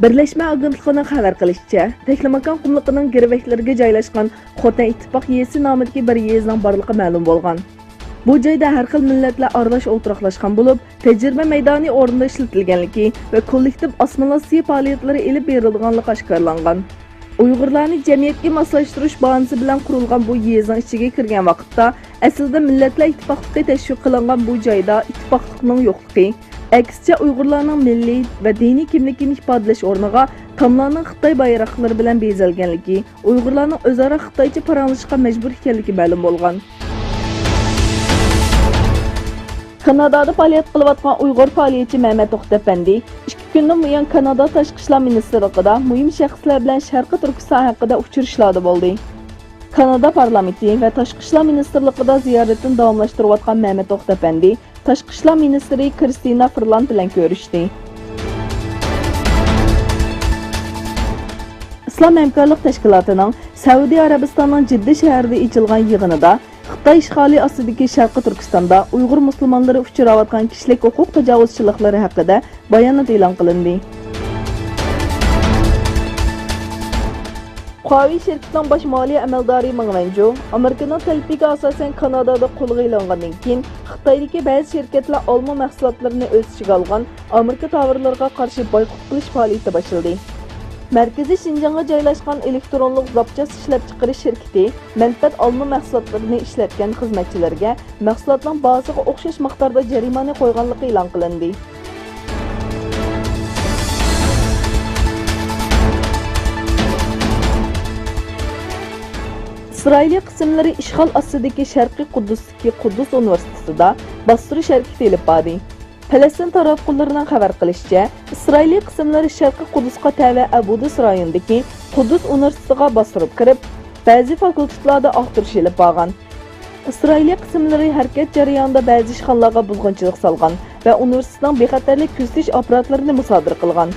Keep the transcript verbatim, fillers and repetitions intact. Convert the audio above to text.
بىرلەشمە ئاگېنتلىقىنىڭ خەۋەر قىلىشىچە، تەكلىماكان قۇملۇقىنىڭ گىرۋەكلىرىگە جايلاشقان خوتەن ئىتتىپاق يېزىسى نامىدىكى بىر يېزىنىڭ بارلىقى مەلۇم بولغان. بۇ جايدا ھەر خىل مىللەتلەر ئارىلاش ئولتۇراقلاشقان بولۇپ، تەجرىبە مەيدانى ئورنىدا ئىشلىتىلگەنلىكى ۋە كوللېكتىپ ئاسسىمىلياتسىيە پائالىيەتلىرى ئېلىپ بېرىلىدىغانلىقى ئاشكارىلانغان. ئۇيغۇرلارنى جەمئىيەتكە ماسلاشتۇرۇش باھانىسى بىلەن قۇرۇلغان بۇ يېزىنىڭ ئىچىگە كىرگەن ۋاقىتتا، ئەسلىدە مىللەتلەر ئىتتىپاقلىقى تەشۋىق قىلىنغان بۇ جايدا ئىتتىپاقلىقنىڭ يوقلۇقى، ئەكسىچە ئۇيغۇرلارنىڭ مىللىي ۋە دىنىي كىملىكىنى ئىپادىلەش ئورنىغا تاملارنىڭ خىتاي بايراقلىرى بىلەن بېزەلگەنلىكى، ئۇيغۇرلارنىڭ ئۆزئارا خىتايچە پاراڭلىشىشقا مەجبۇر ئىكەنلىكى مەلۇم بولغان. كانادادا پائالىيەت قىلىۋاتقان ئۇيغۇر پائالىيەتچى مەمەت توختى ئەپەندى ئىككى كۈندىن بۇيان كانادا تاشقى ئىشلار مىنىستىرلىقىدا مۇھىم شەخسلەر بىلەن شەرقىي تۈركىستان ھەققىدە ئۇچرىشىشلاردا بولدى. كانادا پارلامېنتى ۋە تاشقى ئىشلار مىنىستىرلىقىدا زىيارىتىنى داۋاملاشتۇرۇۋاتقان مەمەت توختى ئەپەندى تاشقى ئىشلار مىنىستىرى كىرىستىنا فىرلاند بىلەن كۆرۈشتى. ئىسلام ھەمكارلىق تەشكىلاتىنىڭ سەئۇدى ئەرەبىستاننىڭ جىددە شەھىرىدە ئېچىلغان يىغىنىدا خىتاي ئىشغالى ئاستىدىكى شەرقىي تۈركىستاندا ئۇيغۇر مۇسۇلمانلىرى ئۇچراۋاتقان كىشىلىك ھوقۇق تاجاۋۇزچىلىقلىرى ھەققىدە بايانات ئېلان قىلىندى. خۇاۋېي شىركىتىنىڭ باش مالىيە ئەمەلدارى مېڭ ۋەنجۇ ئامېرىكىنىڭ تەلىپىگە ئاساسەن كانادادا قولغا ئېلىنغاندىن كېيىن، خىتايدىكى بەزى شىركەتلەر ئالما مەھسۇلاتلىرىنى ئۆز ئىچىگە ئالغان ئامېرىكا تاۋارلىرىغا قارشى بايقۇت قىلىش پائالىيىتى باشلىدى. مەركىزى شىنجاڭغا جايلاشقان ئېلېكترونلۇق زاپچاس ئىشلەپچىقىرىش شىركىتى مەنپەئەت ئالما مەھسۇلاتلىرىنى ئىشلەتكەن خىزمەتچىلەرگە مەھسۇلاتنىڭ باھاسىغا ئوخشاش مىقداردا جەرىمانە قويغانلىقى ئېلان قىلىندى. ئىسرائىلىي قىسىملىرى ئىشغال ئاستىدىكى شەرقىي قۇددۇستىكى قۇددۇس ئۇنىۋېرسىتېتىدا باستۇرۇش ھەرىكىتى ئېلىپ باردى. پەلەستىن تاراتقۇلىرىنىڭ خەۋەر قىلىشىچە، ئىسرائىلىي قىسىملىرى شەرقىي قۇدۇسقا تەۋە ئەبۇدىس رايونىدىكى قۇددۇس ئۇنىۋېرسىتېتىغا باستۇرۇپ كىرىپ، بەزى فاكۇلتېتلاردا ئاختۇرۇش ئېلىپ بارغان. ئىسرائىلىي قىسىملىرى ھەرىكەت جەريانىدا بەزى ئىشخانىلارغا بۇزغۇنچىلىق سالغان ۋە ئۇنىۋېرسىتېتنىڭ بىخەتەرلىك كۆزىتىش ئاپپاراتلىرىنى مۇسادىرە قىلغان.